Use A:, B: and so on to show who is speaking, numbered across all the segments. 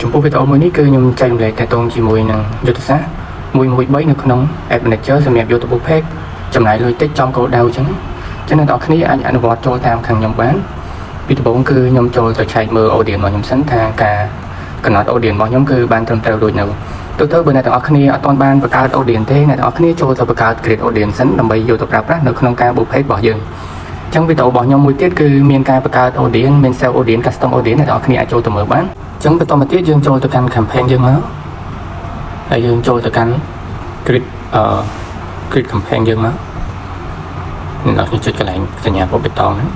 A: ចំពោះវីដេអូមួយនេះគឺខ្ញុំចែករំលែកទាក់ទងជាមួយនឹងយុទ្ធសាស្ត្រ113នៅក្នុង Ad Manager សម្រាប់យកទៅ boost page ចំណាយលុយតិចចំគោលដៅអញ្ចឹងអញ្ចឹងអ្នកនរគ្នាអាចអនុវត្តចូលតាមខាងខ្ញុំបានពីដំបូងគឺខ្ញុំចូលទៅឆែកមើល audience របស់ខ្ញុំសិនថាការកំណត់ audience របស់ខ្ញុំគឺបានត្រឹមត្រូវដូចនៅទៅទៅបើអ្នកទាំងអស់គ្នាអត់ទាន់បានបង្កើត audience ទេអ្នកទាំងអស់គ្នាចូលទៅបង្កើត create audience សិនដើម្បីយកទៅប្រើប្រាស់នៅក្នុងការ boost page របស់យើងអញ្ចឹងវីដេអូរបស់ខ្ញុំមួយទៀតគឺមានការបង្កើត audience មាន sell audience, custom audience អ្នកទាំងអស់គ្នាអាចចូលទៅមើលបានអញ្ចឹងបន្តមកទៀតយើងចូលទៅកាន់ campaign យើងមកហើយយើងចូលទៅកាន់ create campaign យើងមកអ្នកនរគ្នាចុចកន្លែងសញ្ញាពណ៌បៃតងហ្នឹង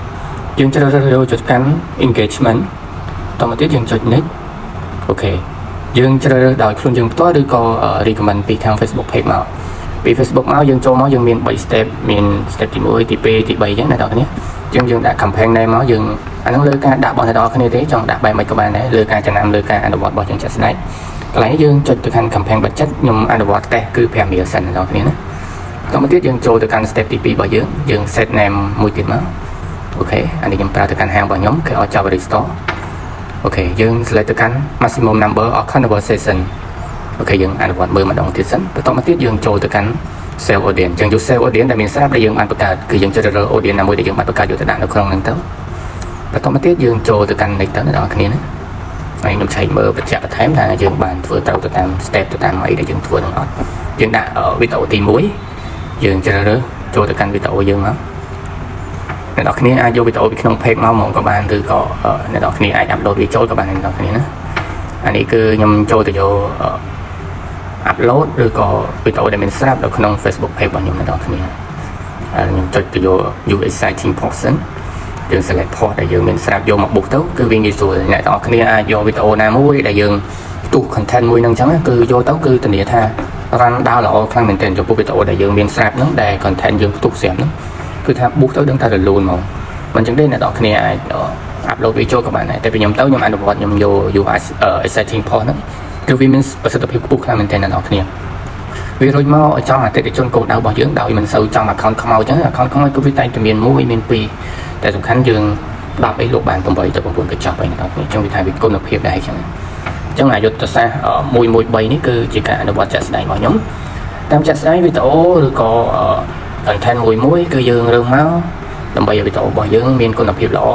A: យើងជ្រើសរើសយកចុចកាន់ engagement បន្តមកទៀតយើងចុច next OK យើងជ្រើសរើសដោយខ្លួនយើងផ្ទាល់ឬក៏ recommend ពីខាង Facebook page មកពី Facebook មកយើងចូលមកយើងមាន3 step មាន step ទី1ទី2ទី3អញ្ចឹងអ្នកនរគ្នាយើងយើងដាក់ campaign ណែមកយើងអាហ្នឹងលើការដាក់របស់អ្នកនរគ្នាទេចង់ដាក់បែបម៉េចក៏បានដែរលើការចំណាំលើការអនុវត្តរបស់យើងជាក់ស្ដែងកន្លែងនេះយើងចុចទៅកាន់ campaign budget ខ្ញុំអនុវត្តតេស្តគឺ5រៀលសិនអ្នកនរគ្នាណាបន្តមកទៀតយើងចូលទៅកាន់ step ទី2របស់យើងយើង set name មួយទៀតមក OK អានេះខ្ញុំប្រើទៅកាន់ហាងរបស់ខ្ញុំគឺ Java Store OK យើង select ទៅកាន់ maximum number of conversation OK យើងអនុវត្តមើលម្ដងទៀតសិនបន្តមកទៀតយើងចូលទៅកាន់ save audience អញ្ចឹងយក save audience ដែលមានស្រាប់ដែលយើងបានបង្កើតគឺយើងជ្រើសរើស audience ណាមួយដែលយើងបានបង្កើតយកទៅដាក់នៅក្នុងហ្នឹងទៅបន្តមកទៀតយើងចូលទៅកាន់ next ទៅអ្នកនរគ្នាណាហើយខ្ញុំឆែកមើលបញ្ជាក់បន្ថែមថាយើងបានធ្វើត្រូវទៅតាម step ទៅតាមអីដែលយើងធ្វើនឹងអត់យើងដាក់វីដេអូទី1យើងជ្រើសរើសចូលទៅកាន់វីដេអូយើងមកអ្នកនរគ្នាអាចយកវីដេអូពីក្នុង page មកហ្មងក៏បានឬក៏អ្នកនរគ្នាអាច upload វាចូលក៏បានអ្នកនរគ្នាណាអានេះគឺខ្ញុំចូលទៅយក upload ឬក៏វីដេអូដែលមានស្រាប់នៅក្នុង Facebook page របស់ខ្ញុំអ្នកនរគ្នាហើយខ្ញុំចុចទៅយក use existing post សិន យើង select post ដែលយើងមានស្រាប់យកមក boost ទៅគឺវាងាយស្រួលអ្នកទាំងអស់គ្នាអាចយកវីដេអូណាមួយដែលយើងផ្ទុះ content មួយហ្នឹងអញ្ចឹងណាគឺយកទៅគឺធានាថា run ដើរល្អខ្លាំងមែនទែនចំពោះវីដេអូដែលយើងមានស្រាប់ហ្នឹងដែល content យើងផ្ទុះស្រាប់ហ្នឹងគឺថា boost ទៅដឹងតែរលូនហ្មងមិនអញ្ចឹងទេអ្នកទាំងអស់គ្នាអាច upload វាចូលក៏បានដែរតែពីខ្ញុំទៅខ្ញុំអនុវត្តខ្ញុំយក use existing post ហ្នឹងគឺវាមានប្រសិទ្ធភាពខ្ពស់ខ្លាំងមែនទែនអ្នកទាំងអស់គ្នាវារួចមកឲ្យចំអតិថិជនគោលដៅរបស់យើងដោយមិនសូវចំ account ខ្មៅអញ្ចឹង account ខ្មៅគឺវាតែងតែមាន1មាន2តែសំខាន់យើង10អីលក់បាន8ទៅ9កញ្ចប់អីអ្នកទាំងអស់គ្នាអញ្ចឹងវាថាវាគុណភាពដែរអញ្ចឹងអញ្ចឹងអាយុទ្ធសាស្ត្រ113នេះគឺជាការអនុវត្តជាក់ស្ដែងរបស់ខ្ញុំតាមជាក់ស្ដែងវីដេអូឬក៏ content មួយមួយគឺយើងរើសមកដើម្បីឲ្យវីដេអូរបស់យើងមានគុណភាពល្អ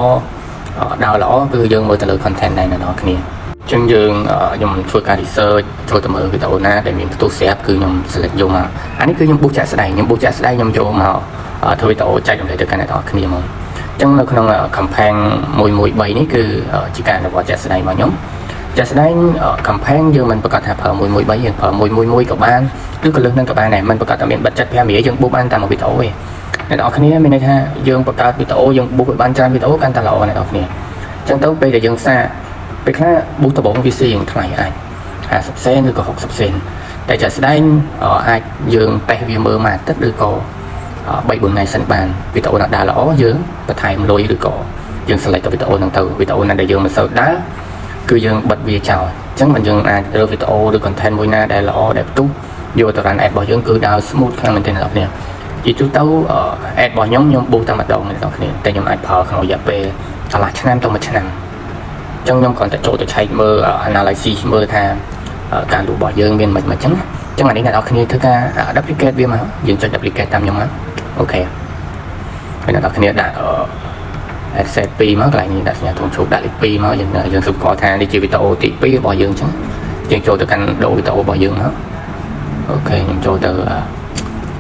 A: ដើរល្អគឺយើងមើលទៅលើ content ដែរអ្នកនរគ្នាអញ្ចឹងយើងខ្ញុំធ្វើការ research ចូលទៅមើលវីដេអូណាដែលមានផ្ទុះស្រាប់គឺខ្ញុំ select យកមកអានេះគឺខ្ញុំ boost ជាក់ស្ដែងខ្ញុំ boost ជាក់ស្ដែងខ្ញុំយកមកធ្វើវីដេអូចែករំលែកទៅកាន់អ្នកនរគ្នាមកអញ្ចឹងនៅក្នុង campaign 113នេះគឺជាការអនុវត្តជាក់ស្ដែងរបស់ខ្ញុំជាក់ស្ដែង campaign យើងមិនប្រកាសថាប្រើ113យើងប្រើ111ក៏បានឬក៏លើសនឹងក៏បានដែរមិនប្រកាសថាមាន budget 5រៀលយើង boost បានតាមមួយវីដេអូទេអ្នកនរគ្នាមានន័យថាយើងបង្កើតវីដេអូយើង boost ឲ្យបានច្រើនវីដេអូកាន់តែល្អអ្នកនរគ្នាអញ្ចឹងទៅពេលដែលយើងសាកពេលខ្លះ boost ដំបូងវាស៊ីយើងថ្លៃអាច50សេនឬក៏60សេនតែជាក់ស្ដែងអាចយើងតេស្តវាមើលមួយអាទិត្យឬក៏3 4ថ្ងៃសិនបានវីដេអូណាដើរល្អយើងបន្ថែមលុយឬក៏យើង select ទៅវីដេអូហ្នឹងទៅវីដេអូណាដែលយើងមិនសូវដើរគឺយើងបិទវាចោលអញ្ចឹងមិនយើងអាចរើវីដេអូឬ content មួយណាដែលល្អដែលផ្ទុះយកទៅ run ad របស់យើងគឺដើរ smooth ខ្លាំងមែនទែនអ្នកនរគ្នាជាទូទៅ ad របស់ខ្ញុំខ្ញុំ boost តែម្ដងអ្នកនរគ្នាតែខ្ញុំអាចប្រើក្នុងរយៈពេលកន្លះឆ្នាំទៅមួយឆ្នាំអញ្ចឹងខ្ញុំគ្រាន់តែចូលទៅឆែកមើល analysis មើលថាការលក់របស់យើងមានមិនមិនអញ្ចឹងអញ្ចឹងអានេះអ្នកនរគ្នាធ្វើការ duplicate វាមកយើងចុច duplicate តាមខ្ញុំមក OK ហើយអ្នកនរគ្នាដាក់ ad set 2មកកន្លែងនេះដាក់សញ្ញាធំឈូកដាក់លេខ2មកយើងយើងសម្គាល់ថានេះជាវីដេអូទី2របស់យើងអញ្ចឹងយើងចូលទៅកាន់ដូរវីដេអូរបស់យើងមក OK ខ្ញុំចូលទៅ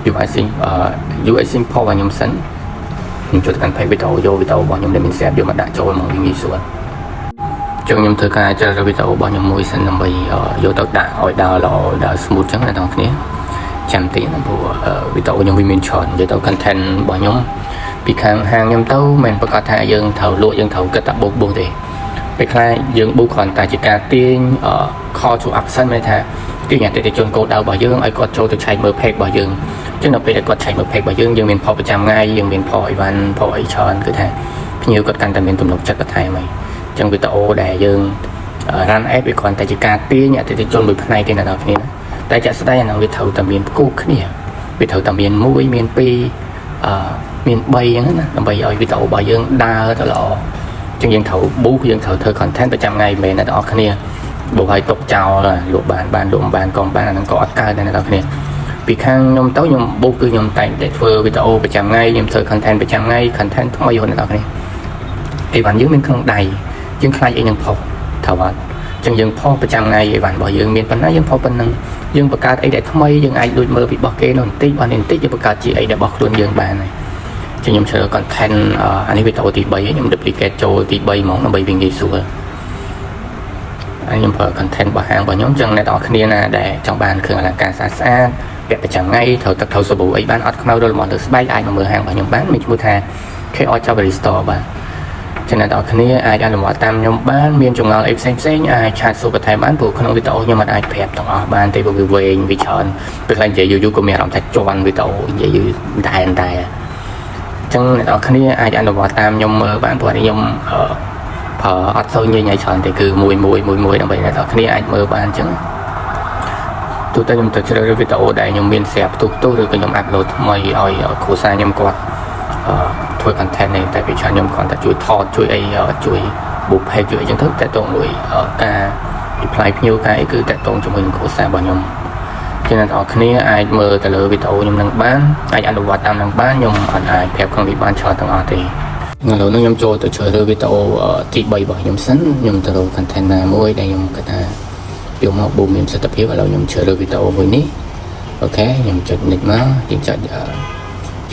A: UI sync UI sync post របស់ខ្ញុំសិនខ្ញុំចូលទៅកាន់ page វីដេអូយកវីដេអូរបស់ខ្ញុំដែលមាន save យកមកដាក់ចូលមកវាងាយស្រួលចឹងខ្ញុំធ្វើការជ្រើសរើសវីដេអូរបស់ខ្ញុំមួយសិនដើម្បីយកទៅដាក់ឲ្យដើរល្អដើរ smooth ចឹងអ្នកទាំងគ្នាចាំតិចណាព្រោះវីដេអូខ្ញុំវាមានច្រើននិយាយទៅ content របស់ខ្ញុំពីខាងហាងខ្ញុំទៅមិនប្រកាសថាយើងត្រូវលក់យើងត្រូវគិតតែបូកបូកទេពេលខ្លះយើងបូកគ្រាន់តែជាការទាញ call to action មានថាទាញអតិថិជនគោលដៅរបស់យើងឲ្យគាត់ចូលទៅឆែកមើល page របស់យើងអញ្ចឹងដល់ពេលដែលគាត់ឆែកមើល page របស់យើងយើងមានផលប្រចាំថ្ងៃយើងមានផលអីវ៉ាន់ផលអីច្រើនគឺថាភ្ញៀវគាត់កាន់តែមានទំនុកចិត្តបន្ថែមហើយអញ្ចឹងវីដេអូដែលយើង run ad វាគ្រាន់តែជាការទាញអតិថិជនមួយផ្នែកទេអ្នកនរគ្នាតែជាក់ស្ដែងអានោះវាត្រូវតែមានគូគ្នាវាត្រូវតែមាន1មាន2អឺមាន3អញ្ចឹងណាដើម្បីឲ្យវីដេអូរបស់យើងដើរទៅល្អអញ្ចឹងយើងត្រូវ boost យើងត្រូវធ្វើ content ប្រចាំថ្ងៃមិនមែនអ្នកនរគ្នា បូឲ្យຕົកចោលលក់បានបានលក់មិនបានកុំបានអាហ្នឹងក៏អត់កើតដែរអ្នកនរគ្នាពីខាងខ្ញុំទៅខ្ញុំបូកគឺខ្ញុំតែងតែធ្វើវីដេអូប្រចាំថ្ងៃខ្ញុំធ្វើ content ប្រចាំថ្ងៃ content ថ្មីរហូតអ្នកនរគ្នាអីវ៉ាន់យើងមានក្នុងដៃយើងខ្លាចអីនឹងផុសត្រូវអត់ចឹងយើងផុសប្រចាំថ្ងៃអីវ៉ាន់របស់យើងមានប៉ុណ្ណាយើងផុសប៉ុណ្ណឹងយើងបង្កើតអីដែលថ្មីយើងអាចលួចមើលពីរបស់គេនោះបន្តិចរបស់នេះបន្តិចយើងបង្កើតជាអីដែលរបស់ខ្លួនយើងបានហើយចឹងខ្ញុំជ្រើស content អានេះវីដេអូទី3ខ្ញុំ duplicate ចូលទី3ហ្មងដើម្បីវាងាយស្រួលហើយខ្ញុំប្រើ content របស់ហាងរបស់ខ្ញុំចឹងអ្នកនរគ្នាណាដែលចង់បានគ្រឿងអលង្ការស្អាតស្អាតពាក់ប្រចាំថ្ងៃត្រូវទឹកត្រូវសាប៊ូអីបានអត់ខ្មៅរលំលើស្បែកអាចមកមើលហាងរបស់ខ្ញុំបានមានឈ្មោះថា KR Jewelry Store បាទចឹងអ្នកនរគ្នាអាចអនុវត្តតាមខ្ញុំបានមានចម្ងល់អីផ្សេងផ្សេងអាច chat សួរបន្ថែមបានព្រោះក្នុងវីដេអូខ្ញុំមិនអាចប្រាប់ទាំងអស់បានទេព្រោះវាវែងវាច្រើនពេលខ្លះនិយាយយូរៗក៏មានអារម្មណ៍ថាជាន់វីដេអូនិយាយយូរតែតែចឹងអ្នកនរគ្នាអាចអនុវត្តតាមខ្ញុំមើលបានព្រោះនេះខ្ញុំអឺប្រើអត់សូវញញ៉ៃច្រើនទេគឺមួយមួយមួយមួយដើម្បីអ្នកនរគ្នាអាចមើលបានអញ្ចឹងទូទៅខ្ញុំទៅជ្រើសរើសវីដេអូដែលខ្ញុំមានស្រាប់ផ្ទុះផ្ទុះឬក៏ខ្ញុំupload ថ្មីឲ្យគ្រួសារខ្ញុំគាត់អឺធ្វើ content នេះតែពីច្រើនខ្ញុំគ្រាន់តែជួយថតជួយអីជួយបុក page ជួយអីចឹងទៅតែតងមួយការ reply ភ្ញៀវការអីគឺតាក់ទងជាមួយនឹងគ្រួសាររបស់ខ្ញុំចឹងអ្នកនរគ្នាអាចមើលទៅលើវីដេអូខ្ញុំនឹងបានអាចអនុវត្តតាមនឹងបានខ្ញុំអត់អាចប្រាប់ក្នុងនេះបានច្រើនទាំងអស់ទេឥឡូវនេះខ្ញុំចូលទៅជ្រើសរើសវីដេអូទី3របស់ខ្ញុំសិនខ្ញុំទៅរក content ណាមួយដែលខ្ញុំគិតថាយកមកបូមមានប្រសិទ្ធភាពឥឡូវខ្ញុំជ្រើសរើសវីដេអូមួយនេះOK ខ្ញុំចុច next មកយើងចុច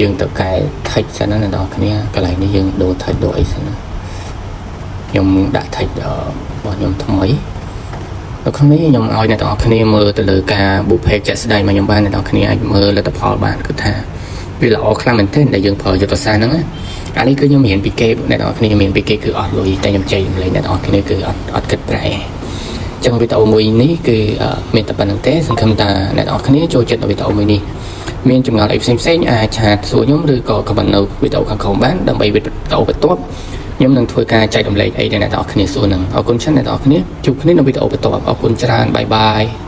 A: យើងទៅកែ text សិនណាអ្នកនរគ្នាកន្លែងនេះយើងដូរ text ដូរអីសិនណាខ្ញុំដាក់ text របស់ខ្ញុំថ្មីនៅក្នុងនេះខ្ញុំឲ្យអ្នកទាំងអស់គ្នាមើលទៅលើការបុភេកជាក់ស្ដែងមកខ្ញុំបានអ្នកទាំងអស់គ្នាអាចមើលលទ្ធផលបានគឺថាវាល្អខ្លាំងមែនទែនដែលយើងប្រើយុទ្ធសាស្ត្រហ្នឹងណាអានេះគឺខ្ញុំរៀនពីគេអ្នកទាំងអស់គ្នាខ្ញុំរៀនពីគេគឺអស់លុយតែខ្ញុំចែករំលែកអ្នកទាំងអស់គ្នាគឺអត់អត់គិតប្រាក់ទេចឹងវីដេអូមួយនេះគឺមានតែប៉ុណ្្នឹងទេសង្ឃឹមថាអ្នកទាំងអស់គ្នាចូលចិត្តនៅវីដេអូមួយនេះមានចម្ងល់អីផ្សេងផ្សេងអាច chat សួរខ្ញុំឬក៏ comment នៅវីដេអូខាងក្រោមបានដើម្បីវីដេអូបន្ទាប់ខ្ញុំនឹងធ្វើការចែករំលែកអីដែលអ្នកទាំងអស់គ្នាសួរនឹងអរគុណច្រើនអ្នកទាំងអស់គ្នាជួបគ្នានៅវីដេអូបន្ទាប់អរគុណច្រើន bye bye.